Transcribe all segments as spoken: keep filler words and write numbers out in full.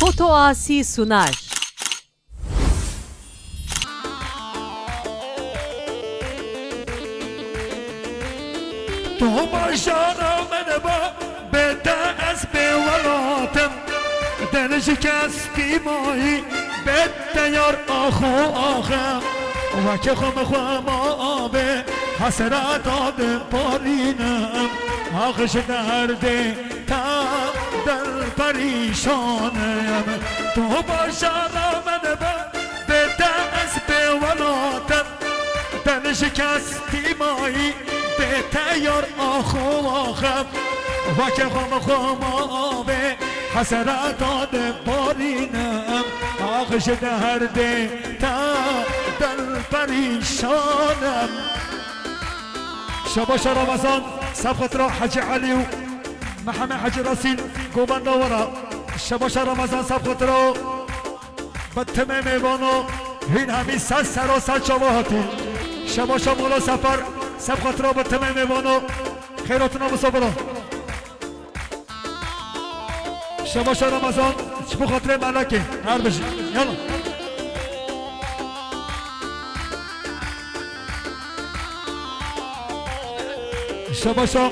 Otoasî sunar. Tu bajara min ba, bê te ez bê welat im. Dil ji kes tîmayî, bê te yar ax û ax im. Weke xwe min xwe ma avê, hesreta diparînim. Ax ji derdê te dil perîşan im. Tu bajara min be, bê te ez bê welat im. Te min ji kes tîmayî, bê te yar ax û ax im. Weke xwe min xwe ma avê, hesreta diparînim. Ax ji derdê te dil perîşan im. Şebaşa Ramazan, Sefqetra Hecî Elî û Mihemed Hecî Resîn, govenda we re. Şebaşa Ramazan, Sefqetra bi timê mêvano, hîn hemî ser sero ser çava hatî. Şebaşa Mala Sefer, Sefqetra bi timê mêvano, xeyratina misafira. Şebaşa Ramazan, ji bo xatirê melekê, her bijî. Yala. Şebaşa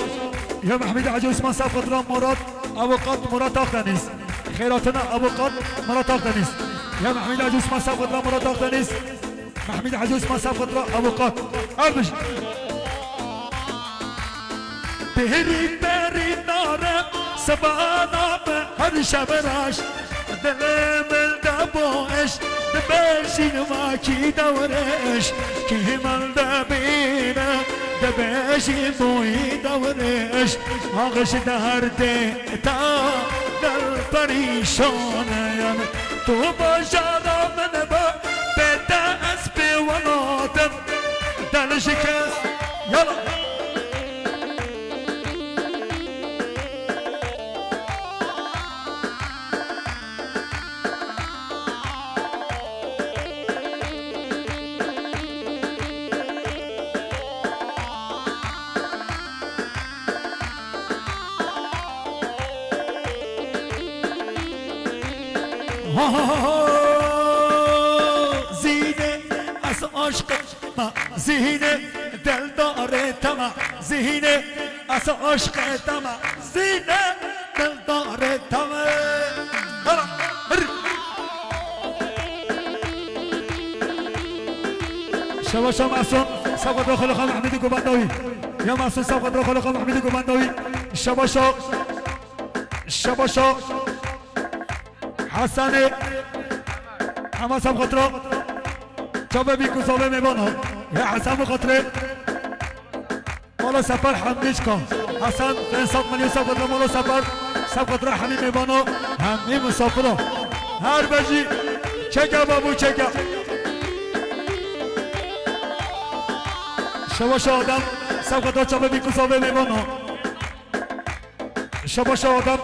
ya Mehmîd Hacî Osman, Sefqetra Murat, Avukat Murat Akdeniz. Xeyratina Avukat Murat Akdeniz. Ya Mehmîd Hacî Osman, Sefqetra Murat Akdeniz. Mehmîd Hacî Osman, Sefqetra Avukat. Her bijî. Bihirî berî nare, sibana bi her şev reş. Dilê min de bo eş, dibêjî vakî dewreş. Kî min dibîne, dibêjî boyî dewreş. Ax ji derdê te dil perîşan im. Tu bajara min be, bê te ez bê welat im. Dil ji kes, yala. Ha, ha, ha, ha. Zîne, ez aşiq me, zîne, dildarê te me, zîne, ez aşiqê te me, zîne, dildarê te me. Hera, hir. Şebaşa Masum, Sefqetra Xaliqa Mehmîdî, govenda wî. Ya Masum, Sefqetra Xaliqa Mehmîdî, govenda wî. Şebaşa, Şebaşa. Hesenê, hema Sefqetra, çavê bîk û zavê mêvana. Ya Hesen bi xatirê Mala Sefer Hemdîçka. Hesen, pênc sed milyon Sefqetra Mala Sefer, Sefqetra hemî mêvana, hemî misafira. Her bijî, çeke babû, çeke. Şebaşa Adem, Sefqetra çavê bîk û zavê mêvana. Şebaşa Adem,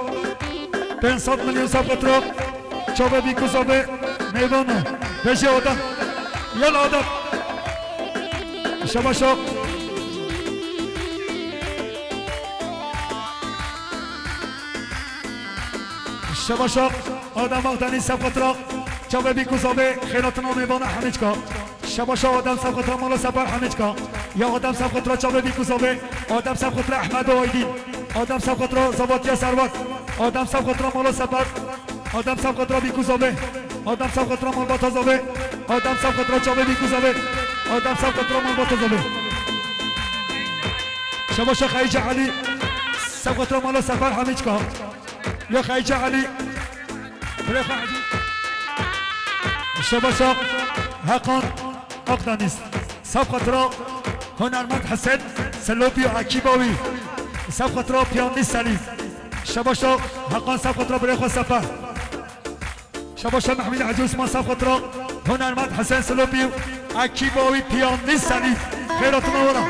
pênc sed milyon Sefqetra, çavê bîk û zavê mêvana. Bêjî Adem. Yala Adem. Şebaşa. Şebaşa Adem Akdeniz, Sefqetra, çavê bîk û zavê, xeyratina mêvana Hemîçka. Şebaşa Adem Sefqetra Mala Sefer Hemîçka. Ya Adem Sefqetra çavê bîk û zavê. Adem Sefqetra Ehmed Aydin. Adem Sefqetra Zavatiya Serwet. Adem Sefqetra Mala Sefer. Adem Sefqetra bîk û zavê. Adem Sefqetra malbata zavê. Adem Sefqetra çavê bîk û zavê. Adem Sefqetra malbata zavê. Şebaşa Xeyîce Elî. Sefqetra Mala Sefer Hemîçka. Ya Xeyîce Elî. Birê xwe Elî. Şebaşa Heqan Akdeniz. Sefqetra Hunermend Hesen Selopî û ekîba wî. Sefqetra Piyanî Selî. Şebaşa Heqan, Sefqetra birê xwe Sefer. Şebaşa Mehmîd Hacî Osman, Sefqetra Hunermend Hesen Selopî û ekîba wî, Piyanî Selî. Xeyratina we re.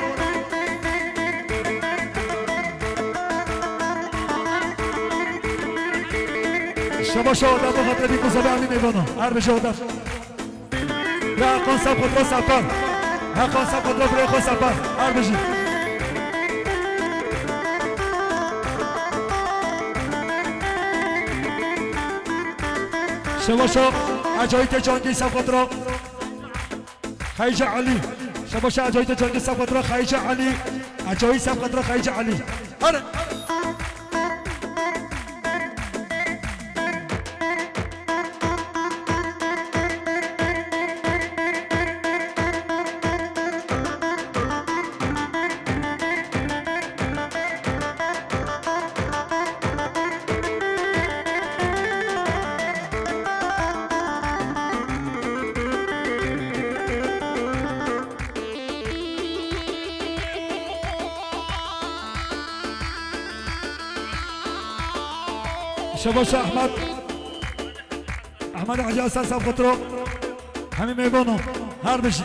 Şebaşa Adem, bi xatirê bîk û zavê hemî mêvana. Her bijî Adem. Ya Heqan, Sefqetra Sefer. Heqan, Sefqetra birê xwe Sefer. Her bijî. Şebaşa Ecayîtê Cangî sefqetra Xeyce Elî. Şebaşa Ecayîtê Cangî sefqetra Xeyce Elî. Ecayî sefqetra Xeyce Elî. Hadi. Şebaşa Ehmed. Ehmed Hacı Hasan sefqetro. Hemî mêvano. Her bijî.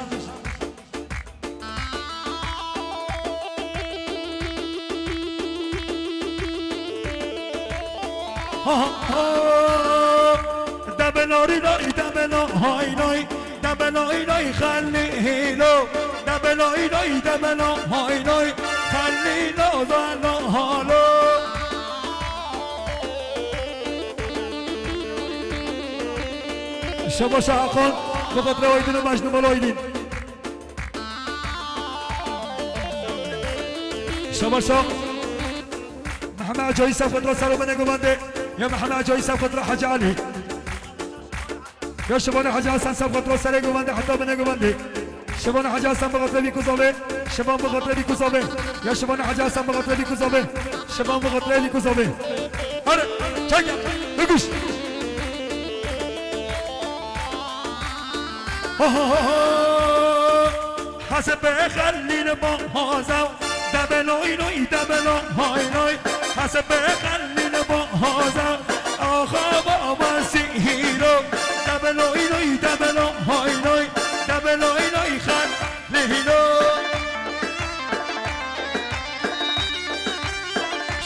Ha, ha, ha. Debela ri lay, debela hay lay, debela ri lay, xelî hîlo. Debela ri lay, debela hay lay, xelî lo, zana halo. Şebaşa Hakan, bi xatirê Aydin û Mecnûn Mala Aydin. Şebaşa Mehmet Ecayî sefqetra ser û binê govendê. Ya Mehmet Ecayî sefqetra Hacı Ali. Ya Şebana Hacı Hasan sefqetra serê govendê heta binê govendê. Şebana Hacı Hasan bi xatirê vî kuzavê. Şeban bi xatirê vî kuzavê. Ya Şebana Hacı Hasan bi xatirê vî kuzavê. Şeban bi xatirê vî kuzavê. Hadi, çek ya. Biguş. Ha, ha, ha, ha. Hesebe xelîl bahaza, debelo inoy, debelo hay noy. Hesebe xelîl bahaza, axa baba sihîlo. Debelo inoy, debelo hay noy. Debelo inoy xelîlo.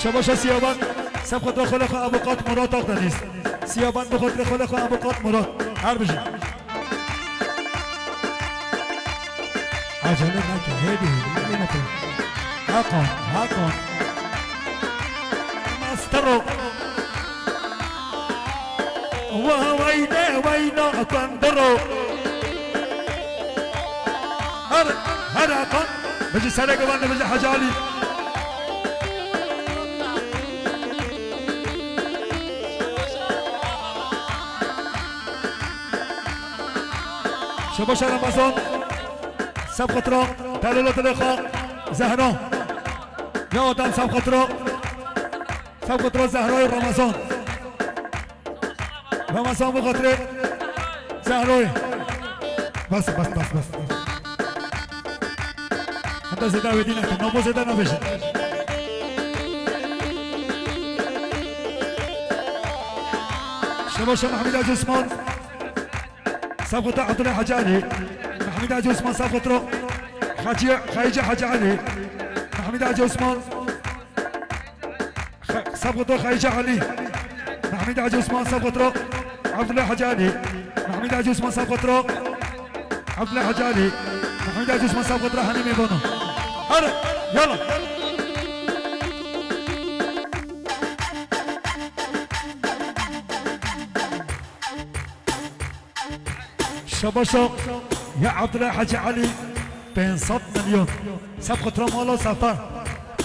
Şebaşa Siyaban, sefqetra xwe lê xwe avukat Murat Akdeniz. Siyaban bi xatirê xwe lê xwe avukat Murat. Her bijî. Acele neke, hêdî, hêdî, hêdî neke. Hakan, Hakan. Mastero. Wah, weyne, weyna, kandero. Her, her Hakan. Bijî serê govende, bijî Hacı Ali. Şebaşa Ramazan. Sefqetra, telolo dilê xwe, Zehra. Ya Adem sefqetra. Sefqetra Zehrayê Ramazan. Ramazan bi xatirê Zehrayê. Bes, bes, bes, bes. Heta zêde wêdî neke, nabo zêde nabêje. Şebaşa Mehmûd Hacı Osman. Sefqetra Abdullah Hacı Ali. Mehmûd Hacı Osman sefqetra. Hacı, Xeyce Hacı Ali. Mehmûd Hacı Osman. Xe-, sefqetra Xeyce Ali. Mehmûd Hacı Osman sefqetra. Abdullah Hacı Ali. Mehmûd Hacı Osman sefqetra. Abdullah Hacı Ali. Mehmûd Hacı Osman sefqetra Hanî Mêvano. Hadi, yala. Şebaşa ya Abdullah Hacı Ali, pênc sed milyon. Sefqetra mala Sefer.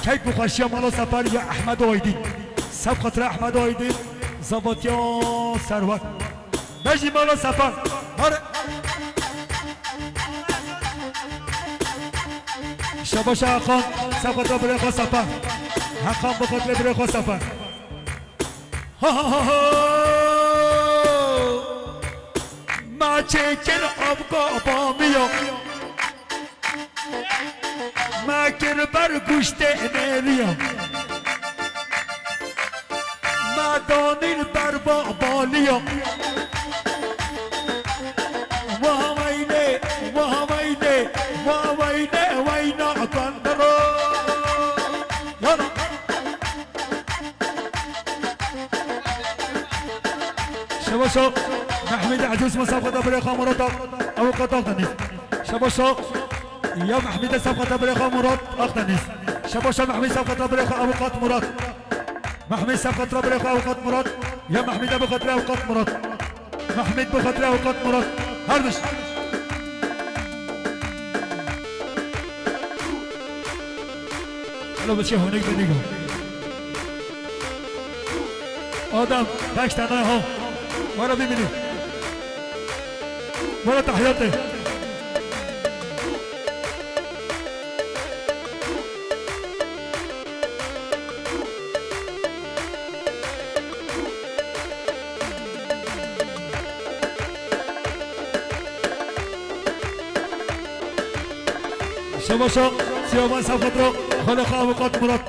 Keyf û xweşiya mala Sefer ya Ehmed Aydin. Sefqetra Ehmed Aydin, zavatiya Serwet. Bejî mala Sefer. Hadi. Şebaşa Hakan, sefqetra birê xwe Sefer. Hakan bi xatirê birê xwe Sefer. Ha, ha, ha, ha. Ma çêkir avka bamiya. Ma kir ber guştê nêriya. Ma danîn ber va baliya. Wa weyne, wa weyne, wa weyne, weyna kandiro. Yana. Şebaşa Mehmûd Hacı Osman sefqeta birê xwe Murat Ak-, Avukat Akdeniz. Şebaşa ya Mehmûd sefqeta birê xwe Murat Akdeniz. Şebaşa Mehmûd sefqeta birê xwe Avukat Murat. Mehmûd sefqeta birê xwe Avukat Murat. Ya Mehmûd bi xatirê Avukat Murat. Mehmet bi xatirê Ewqat Murat. Her biş. Elo biçe honik bidî go. Adam, beş tane ha. Wara bimînî. Wara tahiyatê. Şebaşa Siyaban Sefxetro, xwele xwe Ewqat Murat.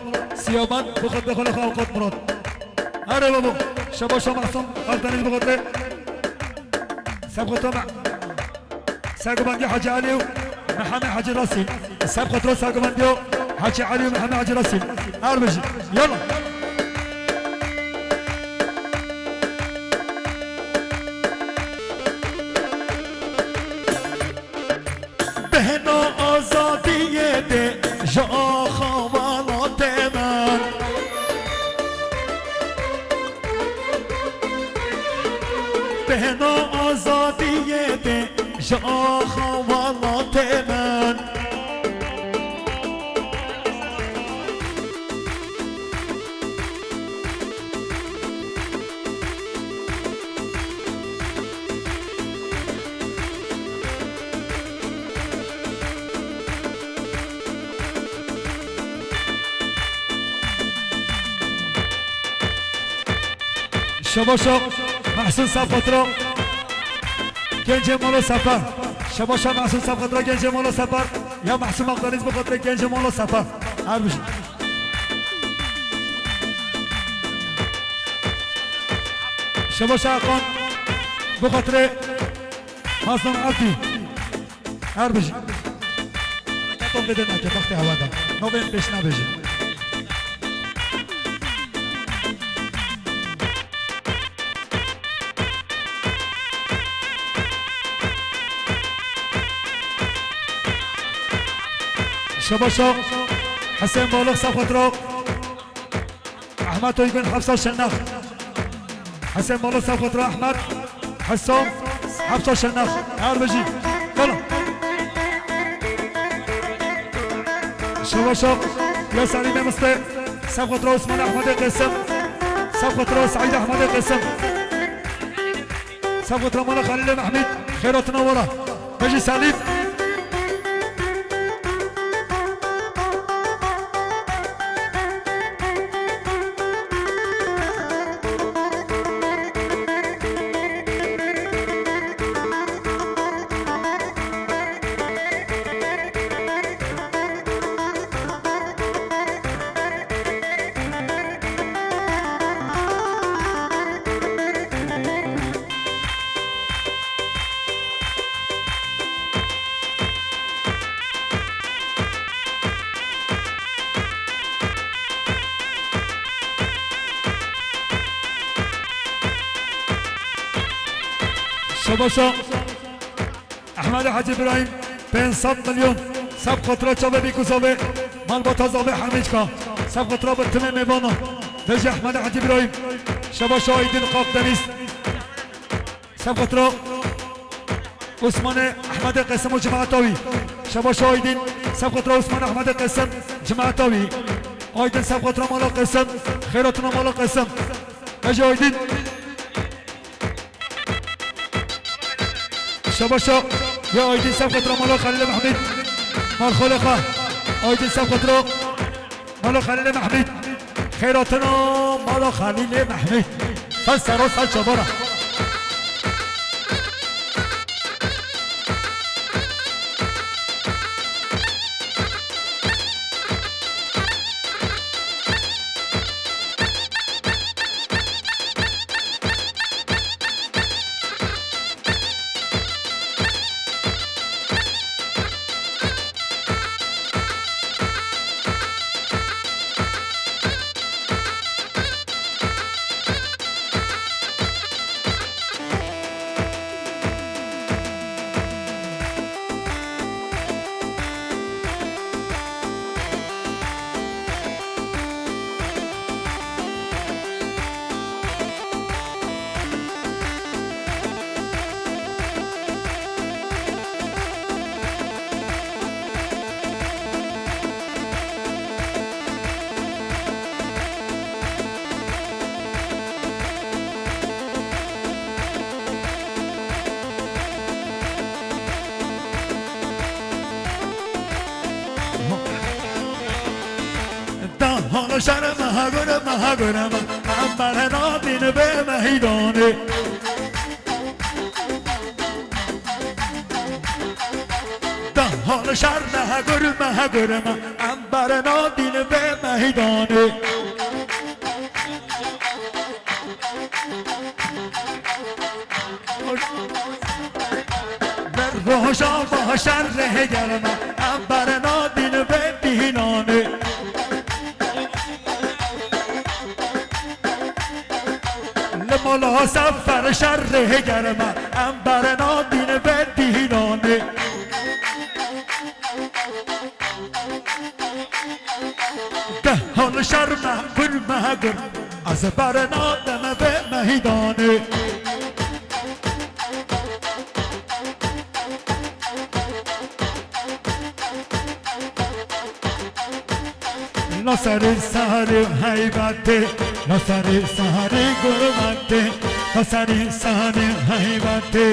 Siyaban, bixwete xwele xwe Ewqat Murat. Erê babo, Şebaşa Mehsûm, Akdeniz bixwete. Sefxetro Me-, Sergobandî Hacî Elî û Mihemed Hacî Rasî. Sefxetro Sergobandî û Hacî Elî û Mihemed Hacî Rasî. Her bijî. Yalla. Bêhna azadiyê de ji axa welatê min. Bêhna azadiyê de ji axa welatê min. Şebaşa Mehsûn Sefxetro, gencê Molo Sefer. Şebaşa Mehsûn Sefxetro, gencê Molo Sefer. Ya Mehsûn Akdeniz bixwete gencê Molo Sefer. Her bijî. Şebaşa Erkan bixwete Hasan Abdî. Her bijî. Hereketê bide nake, bextê hewa de. Novên pêş nabêjin. Şebaşa Hesên Balix Sefxetro. Ehmed Uygun Hafsa Şenax. Hesên Balix Sefxetro Ehmed. Hesam Hafsa Şenax. Her bijî. Yalla. Şebaşa ya Selîmê Mistê. Sefxetro Osman Ehmedê Qêsim. Sefxetro Seîd Ehmedê Qêsim. Sefxetro mala Xelîlê Mehmîd, xêratina wala. Bejî Selîm. Şebaşa Ehmedê Hecî Îbrahîm, pênc sed milyon, Sefxetro çavê bîkû zavê, malbata zavê hemîçka, Sefxetro bi timê mêvana, vejî Ehmedê Hecî Îbrahîm, Şebaşa Aydin Akdeniz, Sefxetro Osmanê Ehmedê Qêsim û cimaeta wî, Şebaşa Aydin, Sefxetro Osmanê Ehmedê Qêsim, cimaeta wî, Aydin Sefxetro mala Qêsim, xêratina mala Qêsim, vejî Aydin. Şebaşa ya Aydin Sefxetro mala Xelîlê Mehmîd. Mal xalê xwe. Aydin Sefxetro mala Xelîlê Mehmîd. Xêratina mala Xelîlê Mehmîd. Sal sero sal çabana. Şer mehgur mehgur me, em bernadîn bê meydanê. Dehal şer mehgur mehgur me, em bernadîn bê meydanê. Li roja me şer rê germe, em bernadîn bê dînanê. Li mala Sefer şer rê germe, em bernadîn bê dînanê. Dehal şer mehgur mehgur, ez bernadim vê meydanê. La serî serî heybetê, la serî serî gurbetê, la serî serî heybetê,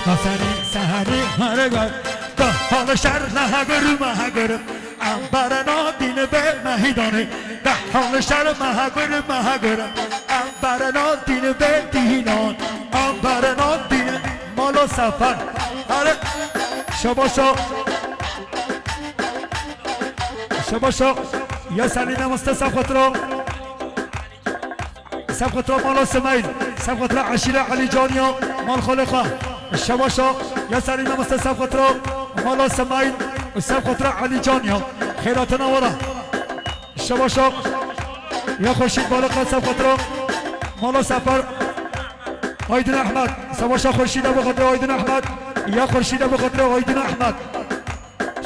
la serî serî herget. Dehal şer mehgur mehgur, em bernadîn bê meydanê. Dehal şer mehgur mehgur, em bernadîn bê dînan, em bernadîn. Mala Sefer. Hare. Şabaşa. Şabaşa. Ya Selîne Miste Sefxetro. Sefxetro mala Simayl. Sefxetro eşîre Elî Caniya. Mal xolê xwe. Şabaşa. Ya Selîne Miste Sefxetro mala Simayl. Sefxetro Elî Caniya. Xêratina wara. Şabaşa. Ya Xurşîd Baliqa Sefxetro. Mala Sefer. Aydin Ahmet. Savaşa Xurşîd Ebu Xatir Aydin Ahmet. Ya Xurşîd Ebu Xatir Aydin Ahmet.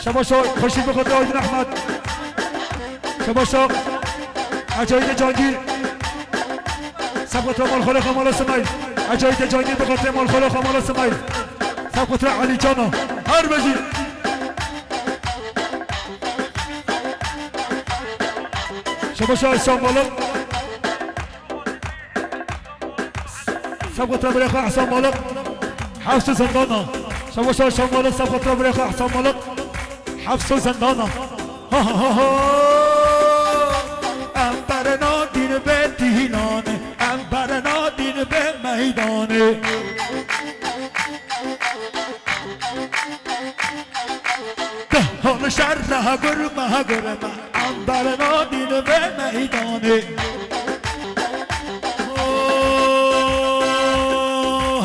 Şabaşa Xurşîd Ebu Xatir Aydin Ahmet. Şabaşa. Ecayîde Cangîr. Sefxetro Malxolê Xamala Simayl. Ecayîde Cangîr Ebu Xatir Malxolê Xamala Simayl. Sefxetro Elî Cano. Her bejî. Şabaşa Şambalık. Sefxetro birê xwe Ehsan Malik. Hefs û zindana. Şabaşa Ehsan Malik, Sefxetro birê xwe Ehsan Malik. Hefs û zindana. Ha, ha, ha, ha. Em bernadîn bê dînanê, em bernadîn bê meydanê. Dehal şer mehgur mehgur me, em bernadîn vê meydanê. Oh,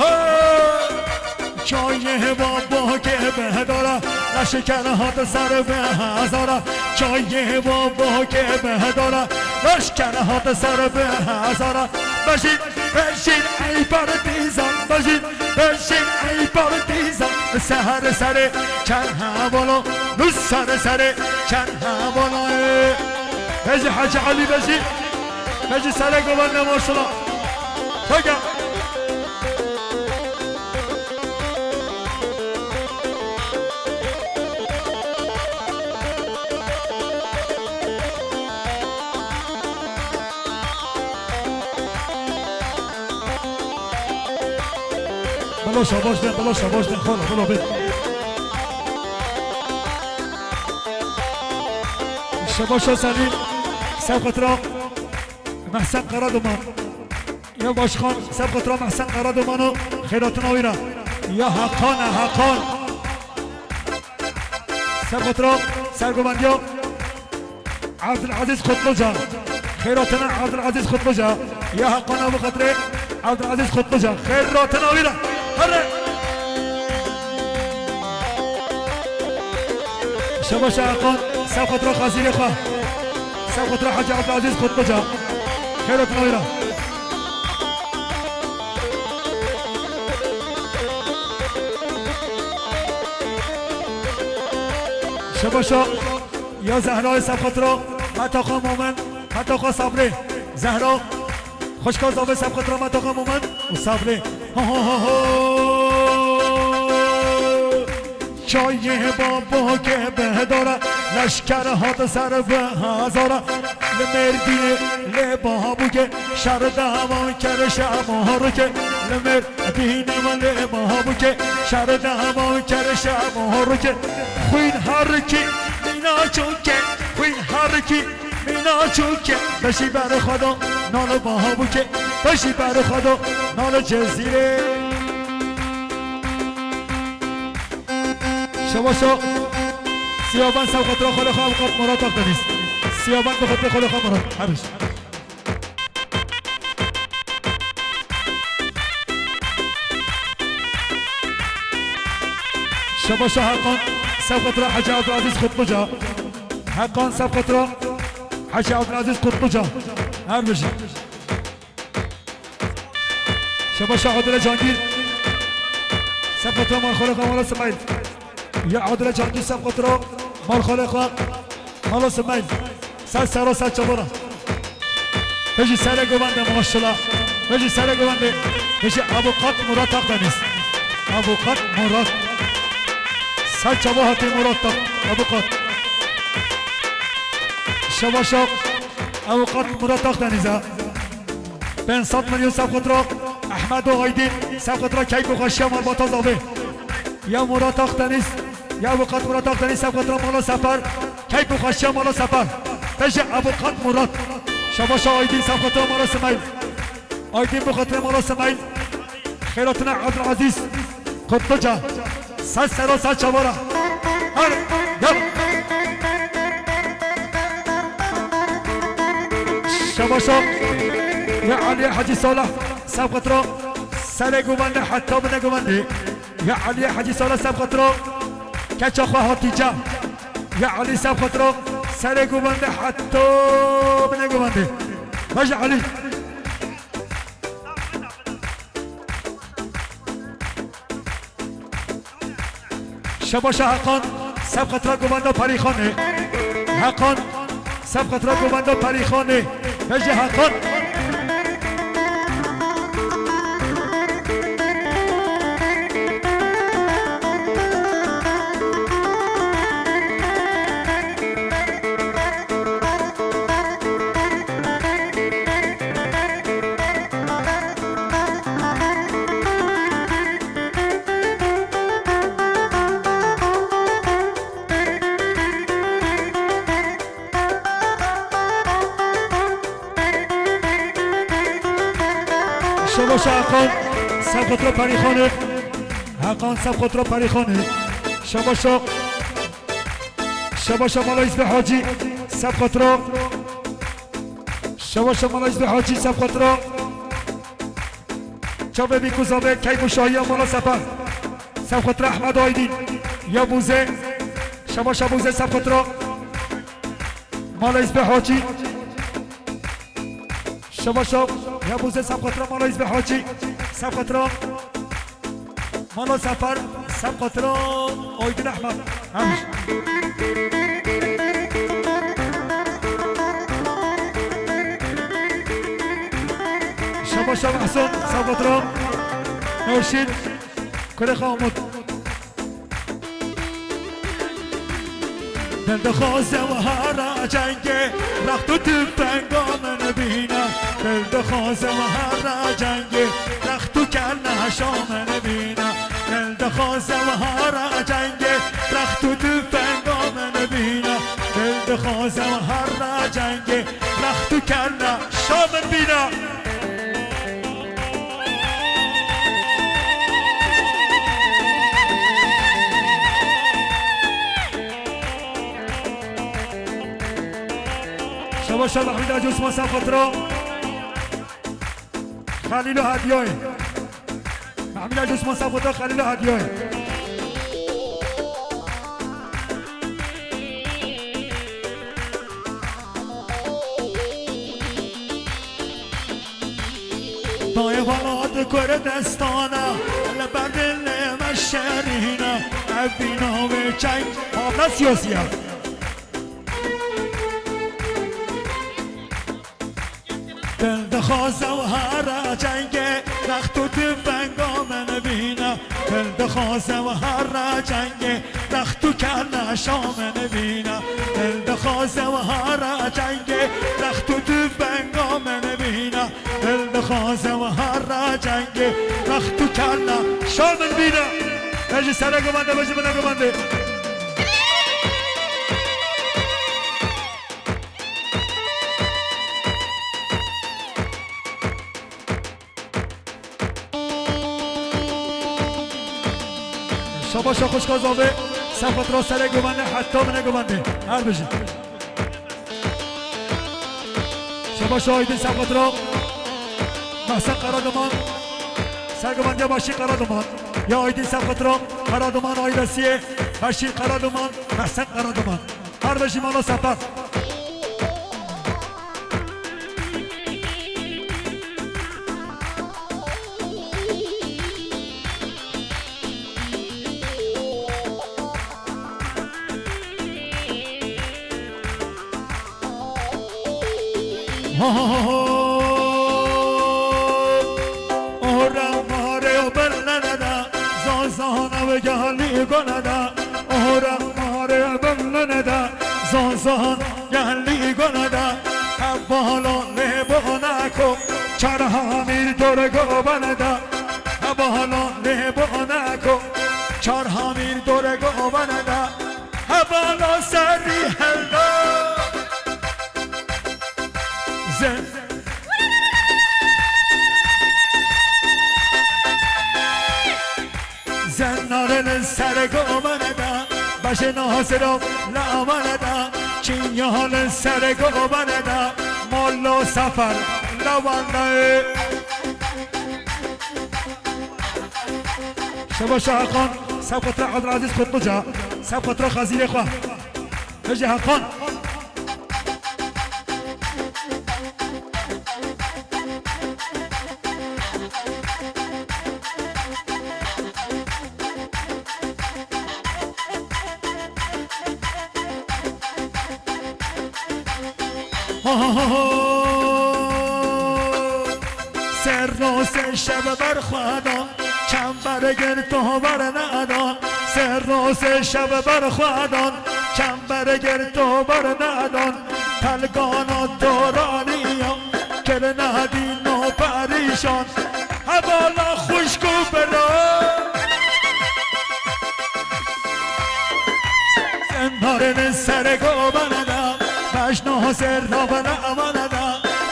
hey! Çayê babo ke behdara, leşker hat ser be hezara. Çayê babo ke behdara, leşker hat ser be hezara. Bejî, bejî ey partîzan, bejî. Beşî ey partîzan, seher serê çer hevala, nus ser serê çer hevala. Bejî Hacı Ali bejî, bejî serê govende maşala. Çeke. Bilo şabaş be, bilo şabaş be, xala, bilo be. Şabaşa Selîm, Sefxetro Mehsen Karaduman. Ya başkan, Sefxetro Mehsen Karaduman û xêratina wî re. Ya Hakan, Hakan. Sefxetro, sergovendiya. Abdulaziz Kutluca. Xêratina Abdulaziz Kutluca. Ya Hakan Abu Xatirê Abdulaziz Kutluca. Xêratina wî re. Here. Şabaşa Hakan. Sefxetro Xazîrê xwe. Sefxetro Hacı Abdulaziz Kutluca. Xêratina wî re. Şabaşa. Ya Zehrayê Sefxetro, metaxa Momin, metaxa Sabrê. Zehra, xwişka zavê Sefxetro, metaxa Momin û Sabrê. Ho, ho, ho, ho. Çayê babo ke behdara, leşker hat ser bi hezara. Li Mêrdînê lê baha bûke, şer devam kir şemohrike. Li Mêr Dînim lê mabûke, şer devam kir şemohrike. Xwîn herikî mîna çûke, xwîn herikî Mîna çûke, beşî berê xwe do, nalo baha bûke, beşî berê xwe do, nalo Cezîrê. Şebaşo, Siyaban sew xetra xwe lê xwe Avukat Murat Akdeniz. Siyaban bi xetra xwe lê xwe Murat. Hemiş. Şebaşa Heqan, sew xetra Hecî Abdulaziz Kutluca. Heqan sew xetra Hecî Abdulaziz Kutluca. Her bijî. Şebaşa Adile Cangîr. Sew xetra Marxolexa Mala Simayl. Ya Adile Cangîr sew xetra Marxolexa Mala Simayl. Ser sera ser çavara. Bijî serê govendê maşallah. Bijî serê govendê. Bijî Avukat Murat Akdeniz. Avukat Murat. Ser çava hatî Murat da. Avukat. Şebaşa Avukat Murat Akdeniz ha. Pênc sed milyon sew xetra Ehmedo Aydin. Sew xetra keyf û xweşiya malbata zavê. Ya Murat Akdeniz. Ya Avukat Murat Akdeniz sew xetra Mala Sefer. Keyf û xweşiya Mala Sefer. Bijî Avukat Murat. Şebaşa Aydin sew xetra Mala Simayl. Aydin bi xetra Mala Simayl. Xêratina Abdulaziz Kutluca. Ser sera ser çavara. Her yap. Şebaşa. Ya Elî Hecî Salih sew xetra. Serê govendê heta binê govendê. Ya Elî Hecî Salih sew xetra. Keça xwe Hatîce. Ya Elî sew xetra. Serê govendê heta binê govendê. Bijî Elî. Şebaşa Heqan sew xetra govenda Perîxanê. Heqan sew xetra govenda Perîxanê. Bijî Heqan. Şebaşa Heqan sew xetra Perîxanê. Heqan sew xetra Perîxanê. Şebaşa. Şebaşa Mala Îzbê Hacî sew xetra. Şebaşa Mala Îzbê Hacî sew xetra. Çavê bî ku zavê keyf û şahiya Mala Sefer. Sew xetra Ehmed Aydin. Ya Bûzê. Şebaşa Bûzê sew xetra Mala Îzbê Hacî. Şebaşa ya Bûzê sew xetra Mala Îzbê Hacî. Sew xetra Mala Sefer, sew xetra Aydin Ehmed. Hemîş. Şebaşa Mehsûn, sew xetra Newşîn, Kurê Xamut. Dil dixwaze wahara cengê, rext û tufenga min bîne. Dil dixwaze wahara cengê, rext û kelneşa min bîne. Dil dixwaze wahara cengê, rext û tufenga min bîne. Dil dixwaze wahara cengê, rext û kelneşa min bîne. Şebaşa Mehmûd Hacî Osman sew xetra Xelîlo Hediyayê. Mehmûd Hacî Osman sew xetra Xelîlo Hediyayê. Dayê welat Kurdistana, li ber dilê me şerîne, ev bîna wê çeng. Abla siyasiye. Dil dixwaze wahara cengê, rext û tufenga min bîne. Dil dixwaze wahara cengê, rext û kelneşa min bîne. Dil dixwaze wahara cengê, rext û tufenga min bîne. Dil dixwaze wahara cengê, rext û kelneşa min bîne. Bejî sere gumande, bejî bine gumande. Şabaşa xwişka zavê, sefqet ra serê govende, heta bine govende. Her bijî. Şabaşa Aydin sefqet ra. Mehsen Karaduman. Sergovendiya Beşîr Karaduman. Ya Aydin sefqet ra. Karaduman ailesiyê. Beşîr Karaduman. Mehsen Karaduman. Her bijî mala Sefer. Ora mare o bellene da, zazana ve gelî gone da. Ora mare o bellene da, zazan gelî gone da. Hevala lê boneko, çar hamîr dore govene da. Hevala lê boneko, çar hamîr dore govene da. Hevala serî helda. Zen. Zenarên serê govene da, beşê nasiro lawene da, çinyan serê govene da, molo sefer lawende. Şebaşa Heqan, sefqet ra Abdulaziz Kutluca, sefqet ra xezîrê xwe. Hejî Heqan. Serno se şev berxwedan, çember girto bernedan. Serno se şev berxwedan, çember girto bernedan. Telgana toraniya, kirine dîno perîşan. Hevala xwişk û bira. Zendarên serê govene da, beşno ser navene amane da,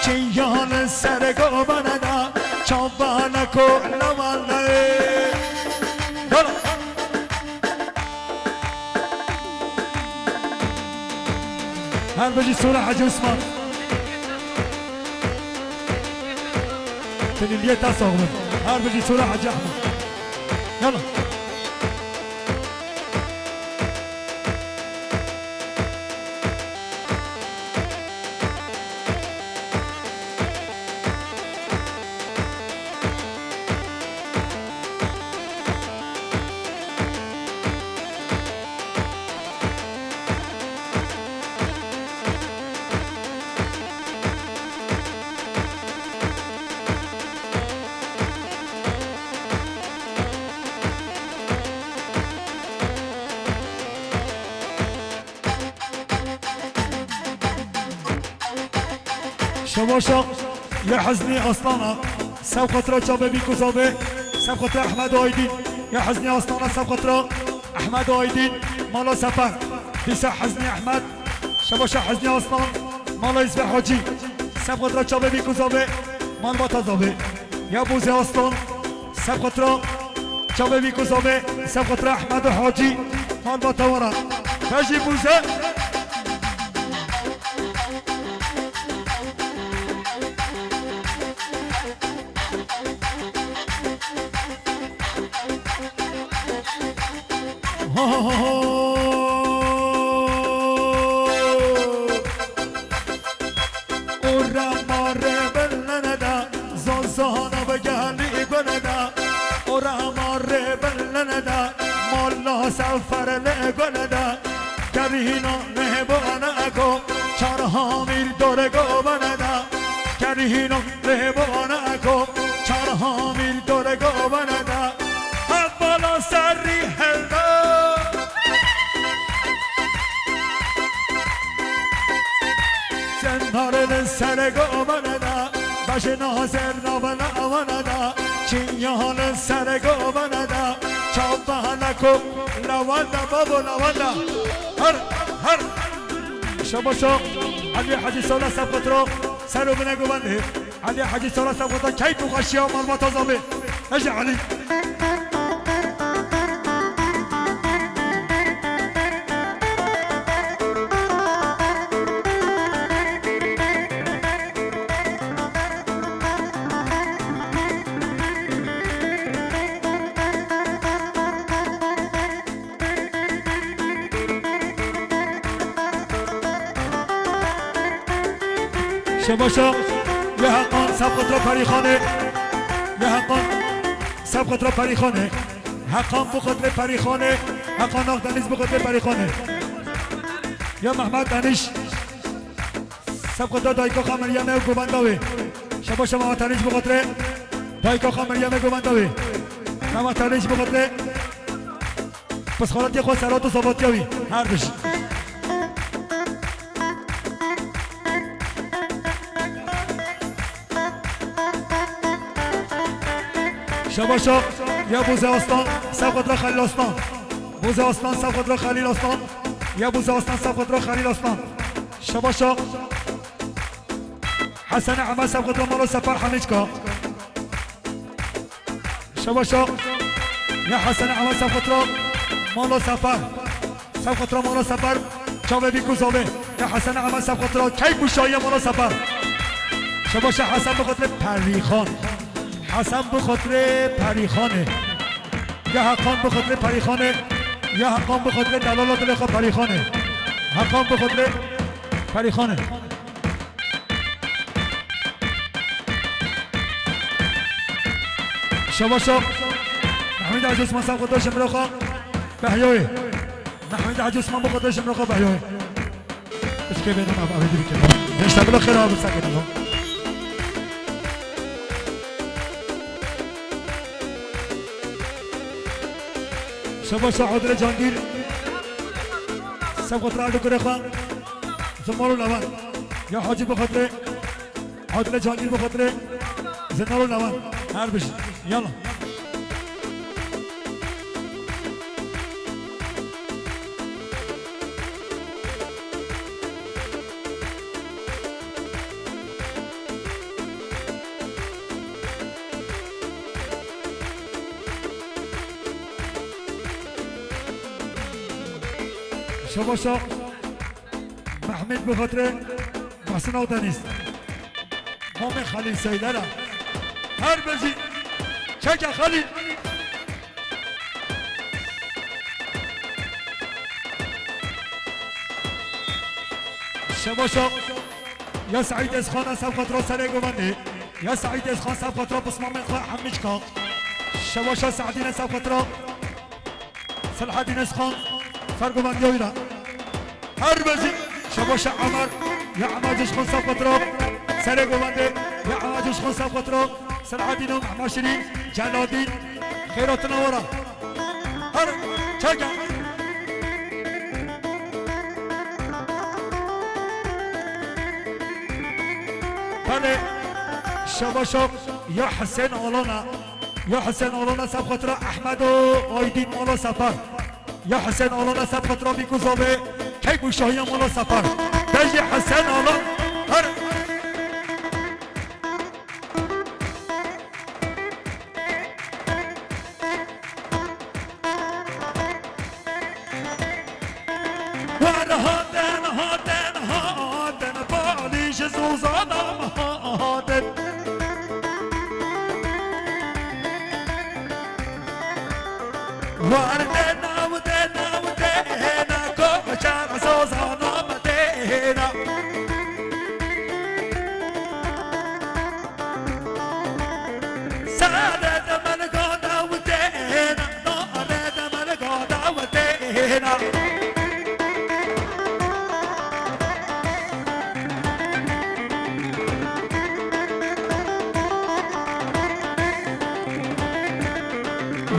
çinyan serê govene da, çavane ko lavane. Yala. Her bijî Sora Hacı Osman. Tenî liyê te sax bin. Her bijî Sora Hacı Ahmet. Yala. Şebaşa ya Heznî Aslana, sefqet ra çavê bî ku zavê, sefqet ra Ehmed Aydîn, ya Heznî Aslana, sefqet ra Ehmed Aydîn, mala Sefer, dîsa Heznî Ehmed, Şebaşa Heznî Aslan, mala Îzve Hacî, sefqet ra çavê bî ku zavê, malbata zavê, ya Bozê Aslan, sefqet ra çavê bî ku zavê, sefqet ra Ehmed Hacî, malbata wara. Hejî Bozê. Ora mare bellene da, zazana ve gelî gone da. Ora mare bellene da, mala sefer le gone da. Kerîna lê bone ko, çar hamîr dore govene da. Kerîna lê bone ko, çar hamîr dore govene da. Hevala serî helda. Zenarên serê govene da, beşê nazer navene awane da, çinyan serê govene da, çavane ko lawanda babo lawanda. Her, her. Şebaşa, Elî Hacî Sala sefqet ra, ser û bine govende. Elî Hacî Sala sefqet ra, keyf û xweşiya malbata zavê. Hejî Elî. Şebaşa, ya Heqan, sab xatir Perîxanê. Ya Heqan, sab xatir Perîxanê. Heqan bi xatir Perîxanê. Heqan Akdeniz bi xatir Perîxanê. Ya Mehmet Deniz, sab xatir dayika xwe Meryemê û govenda wê. Şebaşa Mehmet Deniz bi xatir dayika xwe Meryemê, govenda wê. Mehmet Deniz bi xatir Pisxolatiya xwe, serat û zavatiya wî. Her bijî. Şebaşa, ya Boze Aslan, sab xatir Xelîl Aslan. Boze Aslan, sab xatir Xelîl Aslan. Ya Boze Aslan, sab xatir Xelîl Aslan. Şebaşa. Hesen Emed, sab xatir mala Sefer Hemîçka. Şebaşa. Ya Hesen Emed, sab xatir mala Sefer. Sab xatir mala Sefer. Çavê bî ku zavê. Ya Hesen Emed, sab xatir keyf û şahiya mala Sefer. Şebaşa Hesen bi xatir Perîxan. Hesen bi xatir Perîxanê. Ya Heqan bi xatir Perîxanê. Ya Heqan bi xatir delala dilê xwe Perîxanê. Heqan bi xatir Perîxanê. Şebaşa. Mehmûd Hacî Osman, sab xatir ji mira xwe Behyoyê. Mehmûd Hacî Osman bi xatir ji mira xwe Behyoyê. Pişkê bêne ma, avê dibike. Gençler, bila xêr abi, sakin olun. Şebaşa Adile Cangîr. Sab xatir Erdî kurê xwe. Zimal û Lewan. Ya Hacî bi xatir Adile Cangîr bi xatir Zimal û Lewan. Her bijî. Yala. Şebaşa Mehmet bi xatir Mahsin Akdeniz. Mamê Xelîl Seydera. Her bijî. Çeke Xelîl. Şebaşa. Ya Seîd Ezxan, sab xatir serê govendê. Ya Seîd Ezxan, sab xatir pismamê xwe Hemîçka. Şebaşa Seîdîne, sab xatir Selahedîn Ezxan, ser govendê wî re. Her bijî. Şebaşa Emer. Ya Emer Cişxan, sab xatir serê govendê. Ya Emer Cişxan, sab xatir Selahedîn û Mehmet Şirîn, Celadîn. Xêr hatina we re. Her çeke. Belê. Şebaşa ya Husên Alana. Ya Husên Alana, sab xatir Ehmed û Aydîn mala Sefer. Ya Husên Alana, sab xatir bî ku zavê keyf û şahiya mala Sefer. Bejî Husên Alan. Her Wer hatin, hatin, hatin, balî ji zozana me hatin. Wer dêna, wer dêna, wer dêna, koçer zozana me dêna. Sare de melga da witêna, nare de melga da witêna.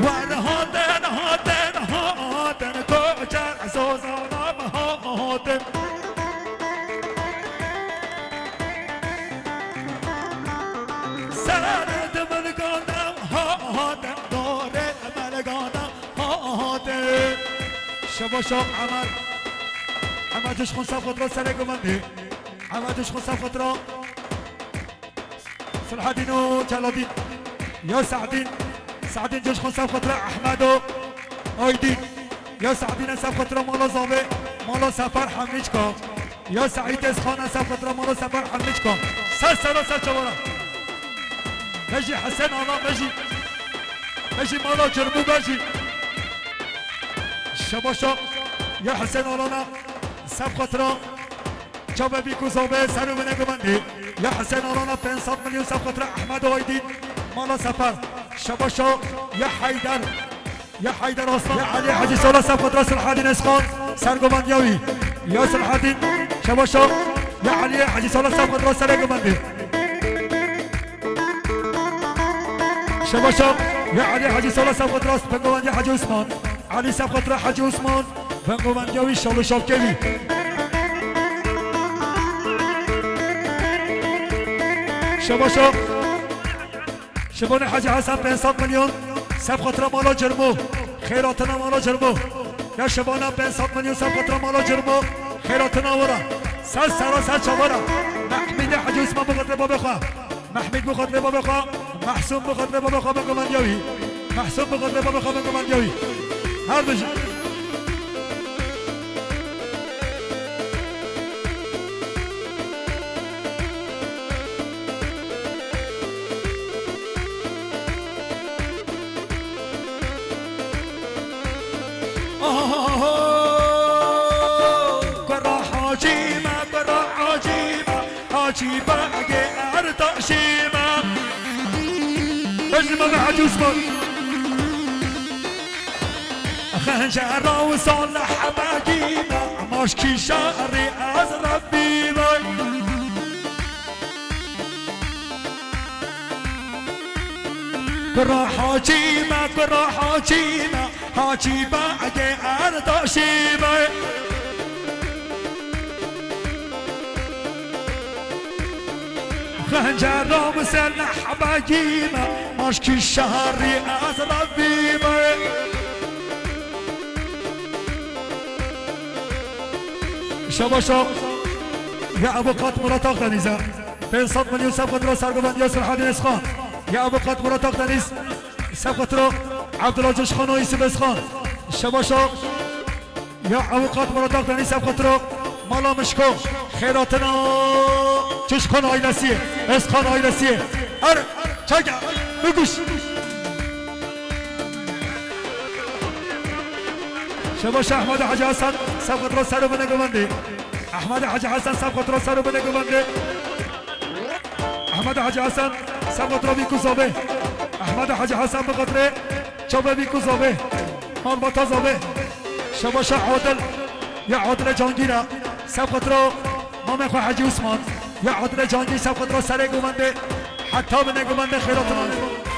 Wer hatin, hatin, hatin, koçer zozana me hatin. Serê di milgan de hatin, dorê milgan de hatin. Şebaşa Emer. Emer Cişxan, sab xatir serê govendê. Emer Cişxan, sab xatir Selahedîn û Celadîn. Ya Se'dîn. Se'dîn Cişxan, sab xatir Ehmed û Aydîn. Ya Se'dîn, sab xatir mala Zavê, mala Sefer Hemîçka. Ya Seîd Ezxan, sab xatir mala Sefer Hemîçka. Ser sera ser çavara. Bejî Hesen Alan, bejî. Bejî mala Cirmû, bejî. Şebaşa ya Hesen Alana, sab xatir Çavê bîk û zavê ser û binê gumendî. Ya Hesen Alana pênc sed milyon sefqetre Ehmed Aydin. Mala Sefer. Şebaşo. Ya Heyder. Ya Heyder Aslan. Ya Elî Hecî Sala sefqetre Silhadîn Esqan. Ser gumendiya wî. Ya Silhadîn. Şebaşo. Ya Elî Hecî Sala sefqetre serê gumendî. Şebaşo. Ya Elî Hecî Sala sefqetre Pengovan ya Hecî Osman. Elî sefqetre Hecî Osman. Vengovendiya wî şal û şavkê wî. Şebaşo. Şivanê Hecî Hesen pênc sed milyon. Sefqetre mala Cirmo. Xêratina mala Cirmo. Ya şivana pênc sed milyon sefqetre mala Cirmo. Xêratina wira. Ser sera ser çavara. Mehmîdê Hecî Osman bixetre babê xwe. Mehmîd bixetre babê xwe. Mehsûm bixetre babê xwe, Bengovendiya wî. Mehsûm bixetre babê xwe, Bengovendiya wî. Her bijî. Aho, kura Hacî me, kura Hacî me. Hacî Begê Ertaşî me. Bejî me Hacî Osman. Xencera û Salih Begî me. Maşkî şerî ez Rebbî me. Kura Hacî me, kura Hacî me. Hacî Begê Ertaşî be. Xencera Miseleh Begî me, aşkî şerî ez Rebbî be. Şebaşo. Ya Ebu Qat Murat Akdeniz'e. Pênc sed milyon sefqetre sergovendiya Sirhedîn Esxan. Ya Ebu Qat Murat Akdeniz. Sefqetro Abdullah Coşkun û Yusuf Esxan. Şebaşo. Ya Avukat Murat Akdeniz Sefqetro. Mala Mişko. Xêratina Coşkun ailesi. Esxan ailesi. Er, çeke, biguş. Şebaşo Ahmet Hacı Hasan. Sefqetro seru bine guvendî. Ahmet Hacı Hasan sefqetro seru bine guvendî. Ehmed Hacı Hasan, sefqetro bî ku zavê. Ehmed Hacı Hasan bixetre çavê bî ku zavê. Malbata zavê. Şebaşo Adil, ya Adile Cangîra, sefqetro mamê xwe Hacî Osman, ya Adile Cangîr sefqetro serê gumendê, heta binê gumendê xêratina.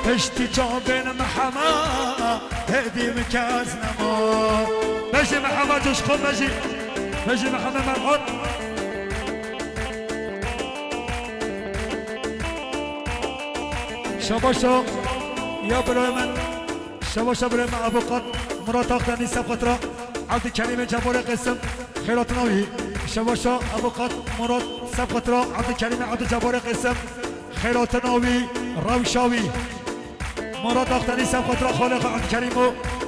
Piştî çavên Mehema, hêdî min kes nema. Bejî Mehema Coşkun bejî. Bejî Mehema Merhan. Şebaşo ya birayê min, şebaşo birayê min Avukat Murat Akdeniz sefqetro Abdülkerimê Cebarê Qêsim xêratina wî. Şebaşo Avukat Murat sefqetro Abdülkerimê Abdülcebarê Qêsim xêratina wî rewşa wî. Murat Akdeniz sefqetro xalê xwe Abdülkerim û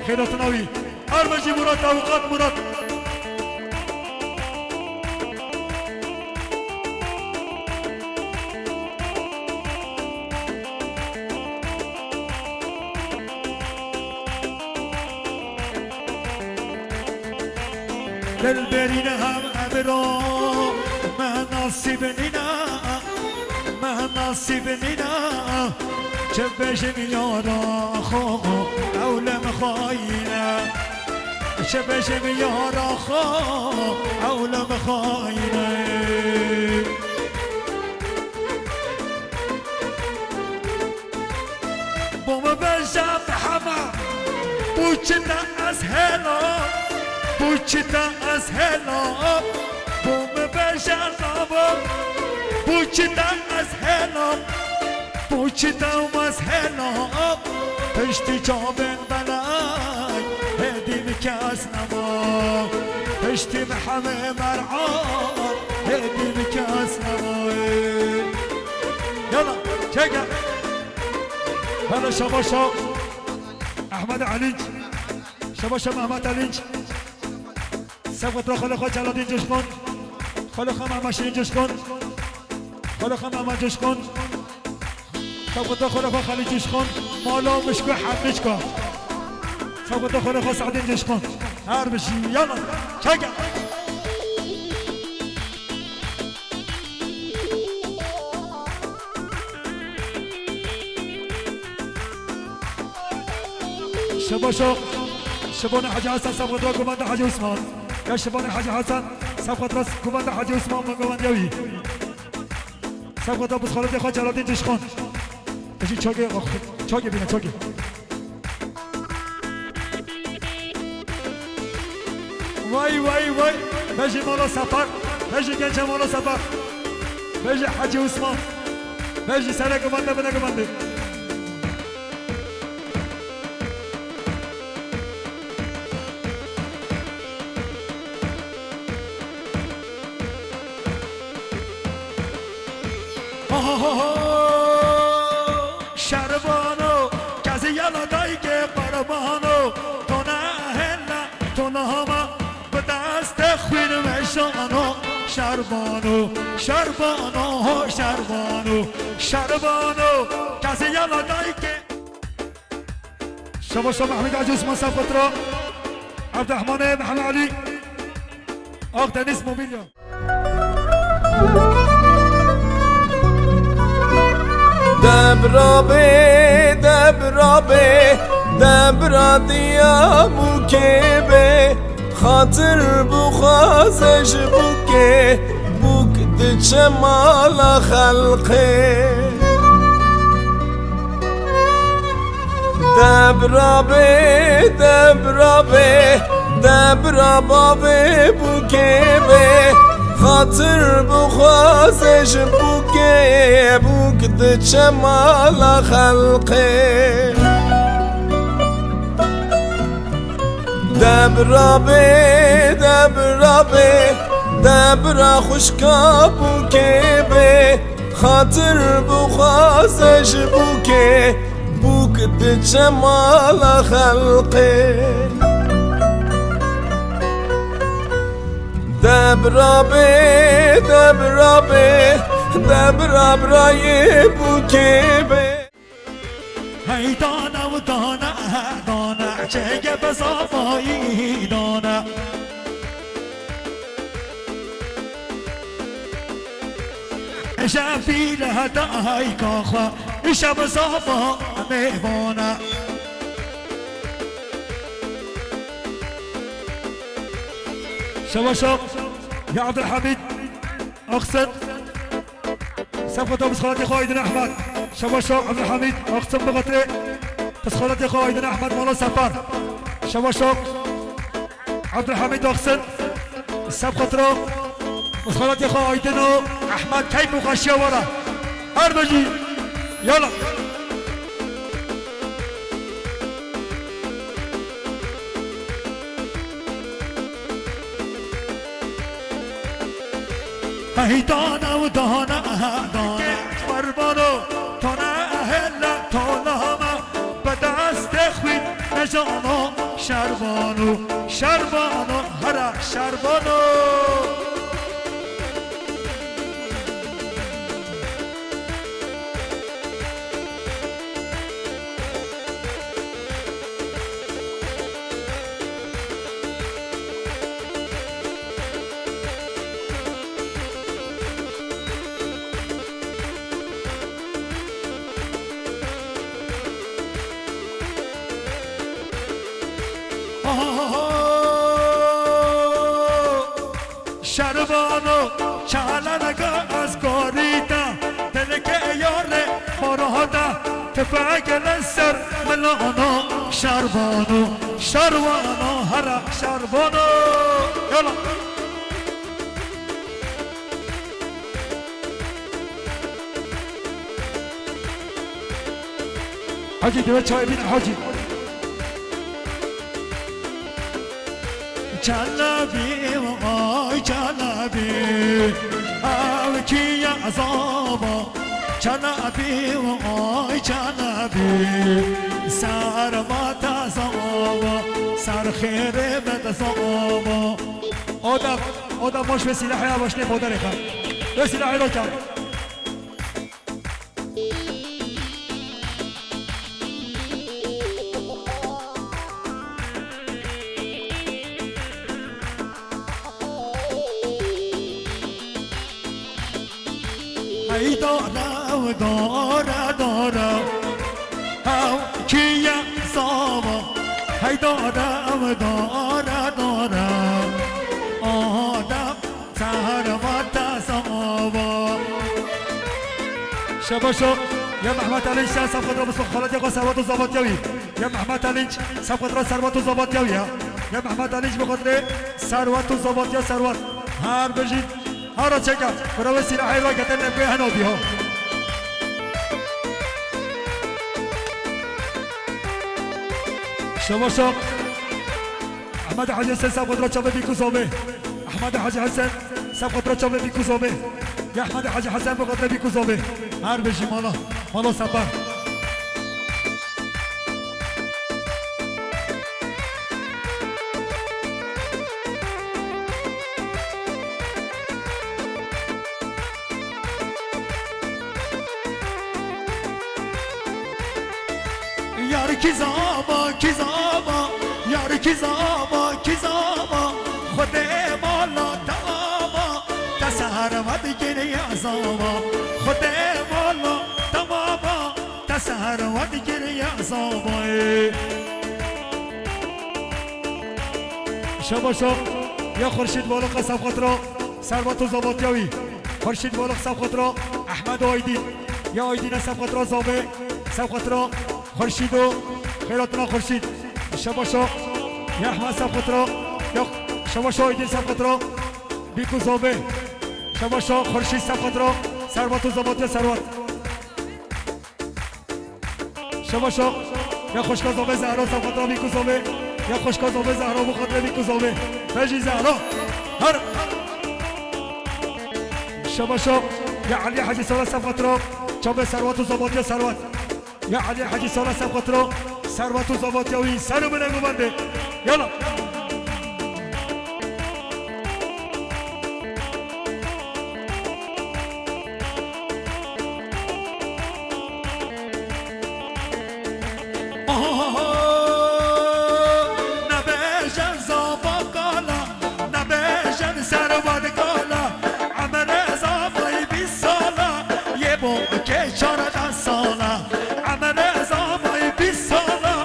xêratina wî. Her bijî Murat, Avukat Murat. Dilberîne hem ebro me nasîb nîne, me nasîb nîne. Çi bêjim yara xwe, ew li min xayîn e. Çi bêjim yara xwe, ew li min xayîn e. Bo min bêje Mehema, bo çi te ez hêla, bo çi te ez hêla, bo min bêje lava, bo çi te ez hêla. Bo çi te ez hêla, piştî çavên belay, hêdî min kes nema. Piştî Mehemê Mer'an, hêdî min kes nema. Yala, çeke. Hele şebaşo Ehmed Elinç. Şebaşo Mehmet Elinç. Sefqetro xalê xwe Celadîn Coşkun. Xalê xwe Mehmet Şirîn Coşkun. Xalê xwe Mehmet Coşkun. Sefqetro xalê xwe Xelîl Coşkun. Mala Mişko Hemdiçka. Sefqetro xalê xwe Sadîn Coşkun. Her bijî. Yala. Çeke. Şebaşo, şibonê Hecî Hesen, sebqet ra guvenda Hecî Osman. Ya şibonê Hecî Hesen, sebqet ra guvenda Hecî Osman, min guvendiya wî. Sebqet ra bi xaletê xwe Celalettin Cişxon. Ejî çagê, çagê bîne, çagê. Vay, vay, vay. Bejî mala Sefer. Bejî gençe mala Sefer. Bejî Hecî Osman. Bejî sereke guvende bine guvendê. Şerbano, kezî yala dayikê qurbano, to ne hêle, to nahama, bi destê xwîn vejano. Şerbano, şerbano, ho şerbano, şerbano, kezî yala dayikê. Şebaşo Mehmet Hacı Osman Sefetra, Abdurrahmanê Mehmet Ali, Akdeniz Mobilya. Debra bê, debra bê, debra diya bûkê bê. Xatir bixwaze ji bûkê, bûk diçe mala xelqê. Debra bê, debra bê, debra bavê bûkê bê. Xatir bixwaze ji bûkê, bûk diçe mala xelqê. Debra bê, debra bê, debra xwişka bûkê bê. Xatir bixwaze ji bûkê, bûk diçe mala xelqê. Debra bê, debra bê, debra birayê bûkê bê. Hey dane û dane, dane, çêke bi zavayî dane. Ji bîr heta hayka xwe, îşev zava mêvane. Şebaşo ya Abdulhamid Aksin. Sefqeta bi xaletê xwe Aydin Ehmed. Şebaşo Abdulhamid Aksin bi xatirê. Bi xaletê xwe Aydin Ehmed mala Sefar. Şebaşo Abdulhamid Aksin. Sefqet ro. Bi xaletê xwe Aydin û Ehmed keyf û xweşiya we re. Her bijî. Yala. Hey dane û dane, dane. Qurbano, to ne hêle, to nahama, bi destê xwîn vejano. Şerbano, şerbano, here şerbano. Şerbano, çalanaka ez korîta, dilke yarê xorahata, tefeke li ser milano. Şerbano, şerwano, hera şerbano. Yala. Hacî, divê çayê bîne, Hacî. Çelebî, ay çelebî, ew kî ye zava? Çelebî, ay çelebî, ser ma te zava, ser xêrê me te zava. Oda, oda boş ve silahı ya başlayıp oda reka. Ve silahı rokan. Hey dore, dore, dore. Ew kî ye zava? Ey dare, ew dare, dare. Adem, seher ve te sema ve. Şebaşo, ya Mehmet Alinç, sen safkatra Mustafa Xalat ya xwe serwet û zavatiya wî. Ya Mehmet Alinç, safkatra serwet û zavatiya wî ya. Ya Mehmet Alinç bi xatirê serwet û zavatiya serwet. Her bijî. Hara çeka, kura wê sîlahê rakete nevgê heno bî ho. Şebaşo. Ehmed Hacı Hesen safkatra çavê bî ku zavê. Ehmed Hacı Hesen safkatra çavê bî ku zavê. Ya Ehmed Hacı Hesen bi xatirê bî ku zavê. Her bijî mala, mala sepa. Yar kîzama, kîzama, yar kîzama, kîzama. Xwedê mala temama, te seher ve digiriya zama. Xwedê mala temama, te seher ve digiriya zama. Şebaşo, ya Xurşîd Baliq safkatra serwet û zavatiya wî. Xurşîd Baliq safkatra Ehmed Aydîn. Ya Aydîn safkatra zavê, safkatra Xurşîd û xêratina Xurşîd. Şebaşo, ya Ehmed safkatra, ya Şebaşo Aydîn safkatra bî ku zavê. Şebaşo Xurşîd safkatra serwet û zavatiya serwet. Şebaşo, ya xweşka zavê Zehra safkatra bî ku zavê. Ya xweşka zavê Zehra bi xatirê bî ku zavê. Bejî Zehra. Her. Şebaşo, ya Elî Hecî Sala safkatra çavê serwet û zavatiya serwet. Ya Elî Hecî Sala safkatra serwet û zavatiya wî ser û binê guvendê. Yala. Nebêjin zava kala, nebêjin serwet kala, emre zavayî bîst sala, yê bo kê çardeh sala, emre zavayî bîst sala,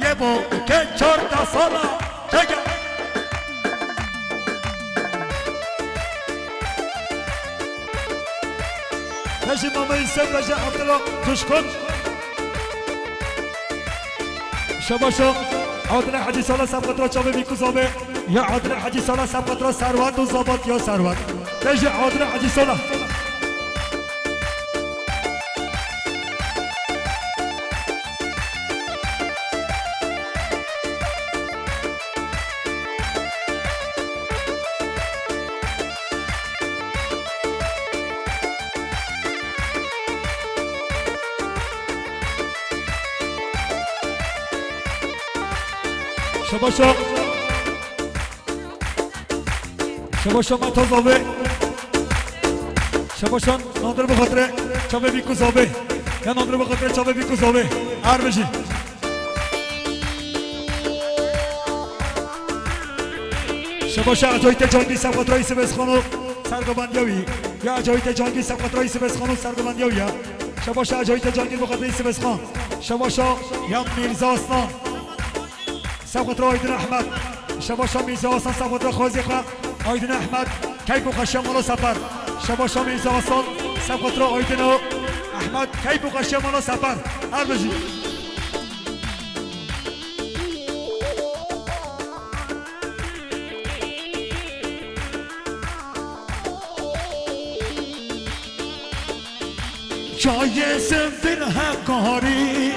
yê bo kê çardeh sala. Çeke. Pejî Mame Îsem, pejî Abdullah Coşkun. Şebaşo, Adile Hacî Sala safkatra çavê bî ku zavê. Ya Adile Hacî Sala safkatra serwet û zavatiya serwet. Pejî Adile Hacî Sala. Şebaşo. Şebaşo me to zavê. Şebaşo Nadir bi xatirê çavê bî ku zavê. Ya Nadir bi xatirê çavê bî ku zavê. Her bijî. Şebaşa Ecayîtê Cangî safkatra Îsibê Xano sergobandiya wî. Ya Ecayîtê Cangî safkatra Îsibê Xano sergobandiya wî ya. Şebaşa Ecayîtê Cangî bi xatirê Îsibê Xan. Şebaşa ya Mîrza Aslan. Safkatra Aydin Ehmed. Şebaşa Mîrza Aslan safkatra xwezê xwe. Aydin Ehmed. Keyf û xweşiya mala sefer. Şebaşa Mîrza Aslan safkatra Aydin û Ehmed. Keyf û xweşiya mala sefer. Her bijî. Çayê zimbîl hevkarî,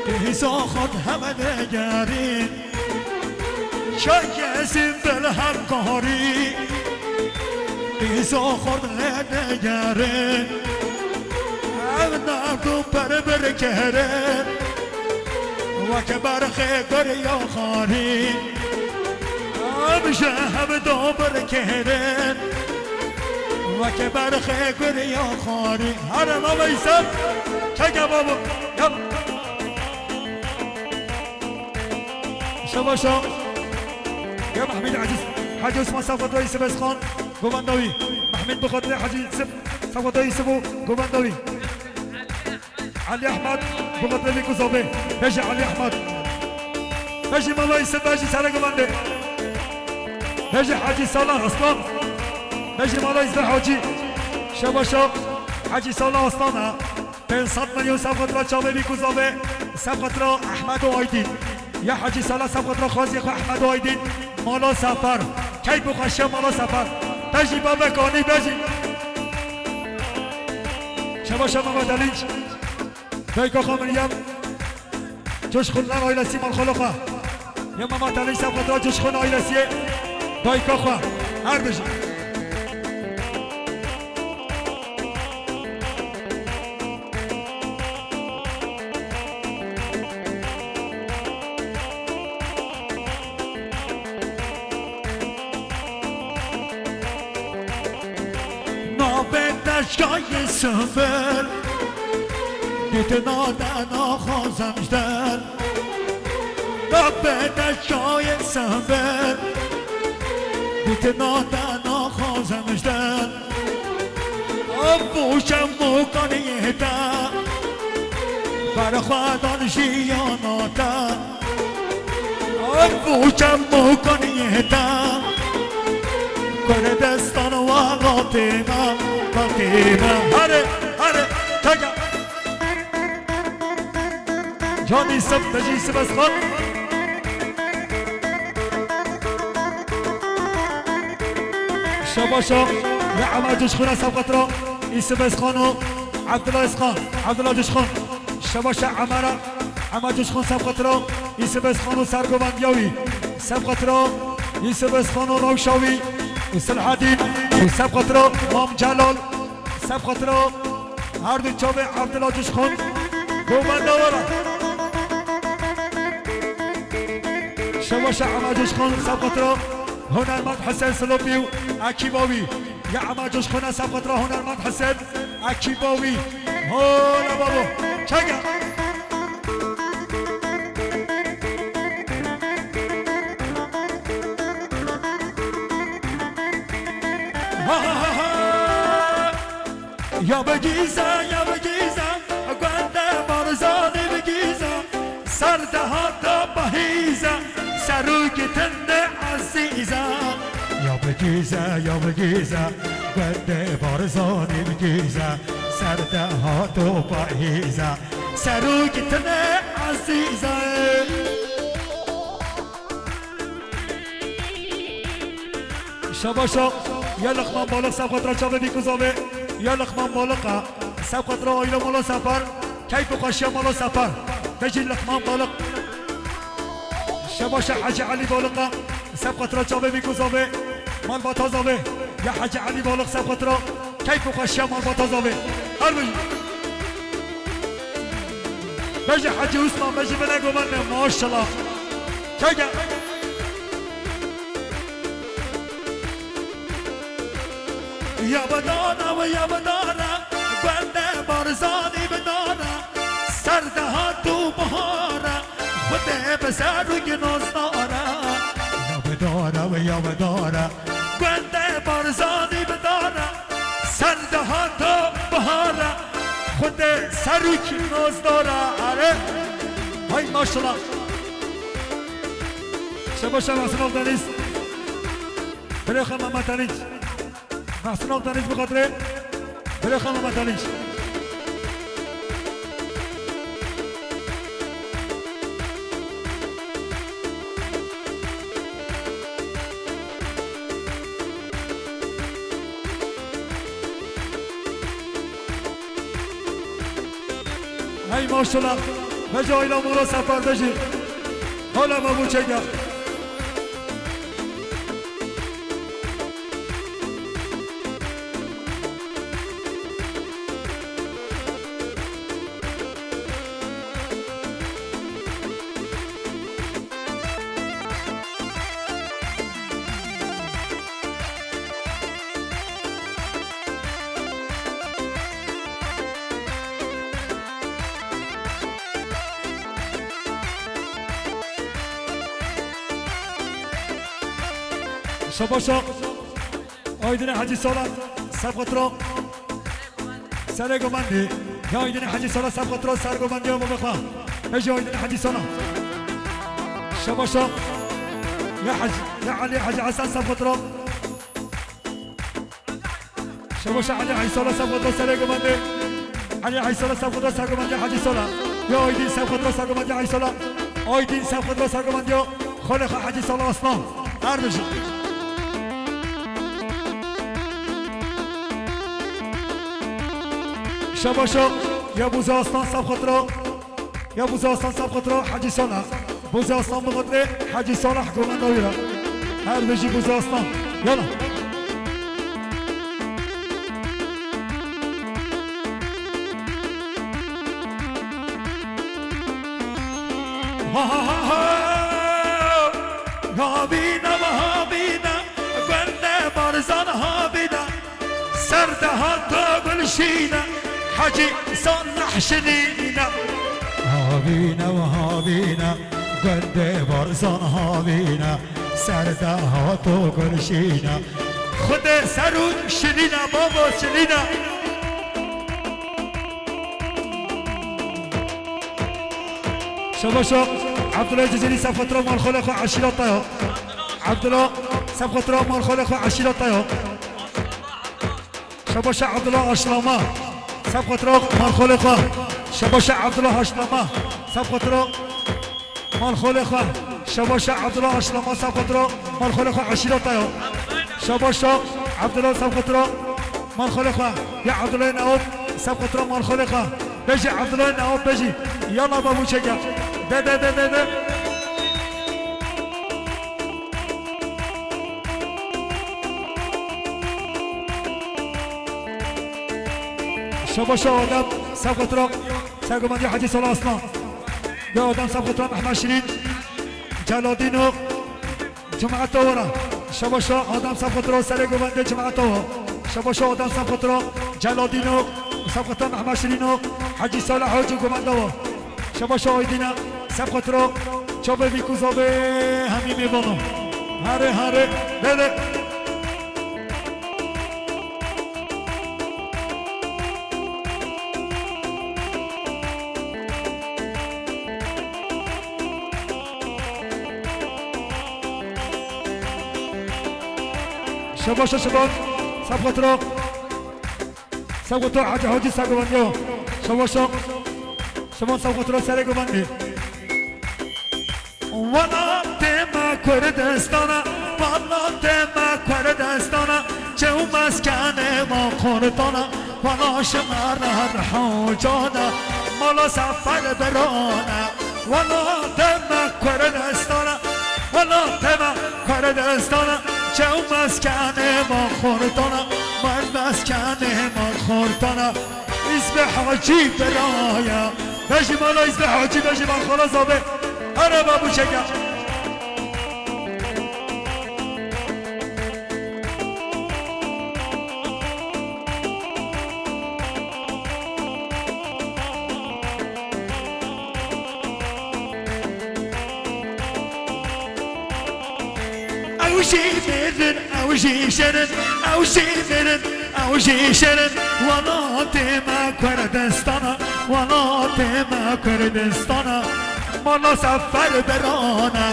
qîza xwe heme digerîn. Çayê zimbîl hevkarî, qîza xwe lê digerîn. Ev derd û per bir kirin, weke berxê guriya xarî. Em ji hev do bir kirin, weke berxê guriya xarî. Here Mame Îsem, çeke babo. Ya. Şebaşa. Ya Mehmîd Hacî, Hacî Osman safkatra Îsibê Xan, govenda wî. Mehmîd bi xatirê Hacî Îsib, safkatra Îsib û govenda wî. Elî Ehmed, bi xatirê vî ku zavê. Bêje Elî Ehmed. Bejî mala Îsif, bejî sere guvendê. Bejî Hecî Sala Aslan. Bejî mala Îsif Hacî. Şebaşa Hecî Sala Aslan ha. Pênc sed milyon sefqetra çavê bî kuzavê. Sefqetra Ehmed û Aydîn. Ya Hecî Sala sefqetra xwezî xwe Ehmed û Aydîn. Mala Sefer. Keyf û xweşiya mala Sefer. Bejî babek anî bejî. Şebaşa Mehmet Elîç. Dayka xwe Meryem. Coşkunlar ailesi malxoloqa. Ya Mehmet Ali Sefkatra Coşkun ailesi. Dayka xwe. Her bijî. Navê deşkayê Simbêl, dîtina te naxwazim ji der. Navê deşkayê Simbêl, dîtina te naxwazim ji der. Ev û şem û kaniyê te, berxwedan jiyana te. Ev û çem û kaniyê te, Kurdistan welatê me, welatê me. Here, here, teke. Canî Sif, Tecî Sibesxan. Şebaşa, ya Ema Coşkuna Sefqetra, Îsibesxan û Ebdullah Esxan, Ebdullah Coşkun. Şebaşa Emera, Ema Coşkun Sefqetra, Îsibesxan û sergovendiya wî. Sefqetra, Îsibesxan û rewşa wî, û Silhedîn, û Sefqetra, Mam Celal. Sefqetra, her du çavê Evdila Cişxon, govenda we re. Şebaşa Ema Cişxon, Sefqetra, Hunermend Hesen Silopî û ekîba wî. Ya Ema Cişxon e, Sefqetra, Hunermend Hesen, ekîba wî. Hola babo, çege. Ha, ha, ha, ha. Ya bigîze, ya bigîze, Guende Barzanî bigîze, ser de hata pahîze, serokê tinde ezîze. Ya bigîze, ya bigîze, Guende Barzanî bigîze, ser de hata pahîze, serokê tinde ezîze. Şebaşa, ya Liqman Balık, Sefqetra çavê bî kuzavê, ya Liqman Balık a, Sefqetra aile Mala Sefer, keyf û xweşiya Mala Sefer, bejî Liqman Balık. Şebaşa Hacı Ali Balık a, Sefqetra çavê bî kuzavê, malbata zavê, ya Hacı Ali Balık Sefqetra, keyf û xweşiya malbata zavê. Her bijî. Bejî Hacı Usman, bejî bine govende, maşallah. Çeke. Ya bidara we ya bidara, Guende Barzanî bidara, ser de hat û bihara, Xwedê bi serokî nazdara. Ya bidara we ya bidara, Guende Barzanî bidara, ser de hata bihara, Xwedê serokî nazdara. Are. Hay maşallah. Şebaşa Mehsin Akdeniz. Birê xwe Mehmet Elî. Mehsin Akdeniz bi xatirê. Birê xwe Mehmet Elî. Hey maşallah. Bejî aîla Mala Sefer bejî. Hala me bû çêke. Şebaşa Aydin Hacı Sala, Sefqetra. Serê gomendî. Ya Aydin Hacı Sala, Sefqetra, serê gomendî ya baba xwe. Bejî Aydin Hacı Sala. Şebaşa. Ya Hacı, ya Ali Hacı Hasan Safkotro. Şebaşa Ali Aysola Safkotro serê gumandê. Ali Aysola Safkotro sergumandê Hacı Sola. Ya Aydin Safkotro sergumandê Aysola. Aydin Safkotro sergumandê ya. Xolê xwe Hacı Sola Aslan. Her bijî. Şebaşa ya Buza Aslan Safkotro. Ya Buza Aslan Safkotro Hacı Sola. Buza Aslan Bixotre Hacı Sola gumandê wira. Her bijî Buza Aslan. Yala. Ha ha ha ha. Havîna ve havîna, gundê Barzan havîna. Ser de hato gulşîna, Hecî Salih şirîna. Havîna ve havîna, gundê Barzan havîna. Ser de hato gulşîna. Xwedê ser û şirîna, babo şirîna. Şebaşo, Abdullah Cizîrî Sefxetro malxolê xwe eşîreta ya. Abdullah Sefxetro malxolê xwe eşîreta ya. Şebaşo Abdullah Aşlama Sefxetro malxolê xwe. Şebaşo Abdullah Aşlama Sefxetro malxolê xwe. Şebaşo Abdullah Aşlama Sefxetro malxolê xwe eşîreta ya. Şebaşo Abdullah Sefxetro malxolê xwe. Ya Abdullah Naop Sefxetro malxolê xwe. Bejî Abdullah Naop bejî. Yala babû çeke. De de de de de. Şebaşa Adem Sefxetro. Sergumandî Hecî Sala Aslan. Ya Adem Sefxetro Mehmet Şirîn. Celadîno. Cemaeta wara. Şebaşa Adem Sefxetro serê guvendê cemaeta wa. Şebaşa Adem Sefxetro, Celadîno, Sefxetro Mehmet Şirîno, Hecî Salih Hacî guvenda wa. Şebaşa Aydîne, Sefxetro, çavê vî ku zavê hemî mêvano. Hare, hare, de, de. Şebaşa şeban, Sefxetro. Sefxetro Hacî Hacî Sefxetro. Şebaşa şeban Sefxetro serê guvendê. Welatê me Kurdistana, welatê me Kurdistana, çew meskenê me Kurdana, wela ji me re rih û can e, mala sefer birane. Welatê me Kurdistana, welatê me Kurdistana, çew meskenê me Kurdana, mer meskenê me Kurdana, Îzbê Hacî biraya. Bejî mala Îzbê Hacî, bejî malxola zavê. Here babû çeke. Ew jî mêr in, ew jî şêr in, ew jî mêr in, ew jî şêr in. Welatê me Kurdistan e, welatê me Kurdistan e. Mala sefer birane,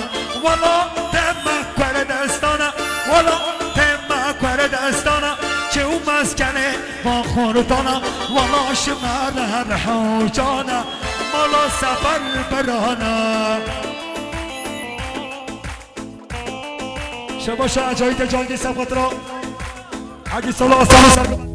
welatê me Kurdistan e, welatê me Kurdistan e. Çew meskenê me Kurdana, wela ji me re rih û can e. Mala sefer birane. Şebaşa Ecayîtê Cangî Sefxetro. Hecî Sala Aslan Sefxetro.